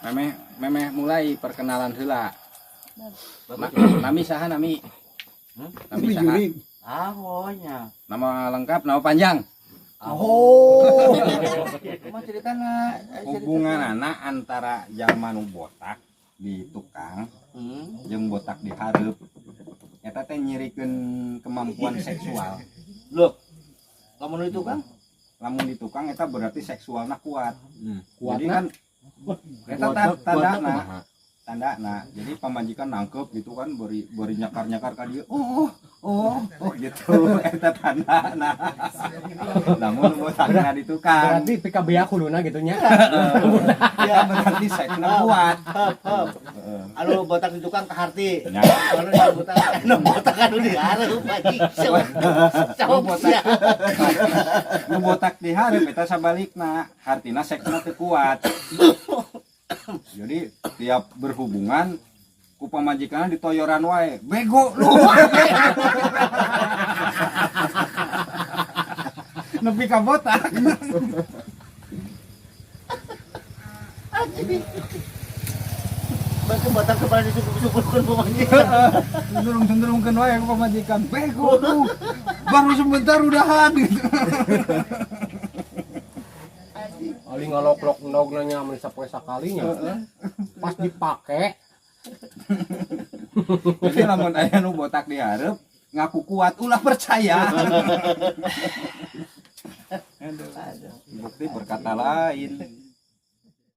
Memeh memeh mulai perkenalan heula. Nami saha nami? Nami saha? Ah, pokoknya. Nama lengkap, nama panjang. Oh. Mah ceritana. Hubungan anak antara jalma nu botak di tukang jeung botak di hareup. Eta teh nyirikeun kemampuan seksual. Loh. Lamun itu kan? Lamun di tukang eta berarti seksualna kuat. Kuat. Jadi kan eta tandana tandana. Jadi pamajikan nangkep gitu kan, beri beri nyakar-nyakar ka dia. Oh, oh, oh gitu. Eta tandana. Lamun botakna di tukang. Berarti PKB aku kuluna gitu nya. Ya berarti seksna kuat. Heeh. Anu botak di tukang kaharti. Nya. Anu botak, anu botak anu di hareup anjing. Nu botak, nu botak di hareup eta sabalikna, hartina seksna teu kuat. Jadi tiap berhubungan ku pamajikanna ditoyoran wae. Bego lu. Nepi ka botak. Anjing. Bangke botak kepala disumpul-sumpulkeun pamajikan. Cenderung-cenderungkeun wae ku pamajikan. Bego lu. Baru sebentar udahan gitu. Ali ngalok-lok endog nanya mun sapoe sakalinya. Pas dipake. Jadi lamun aya nu botak di hareup ngaku kuat, ulah percaya. Aduh. Bukti berkata lain.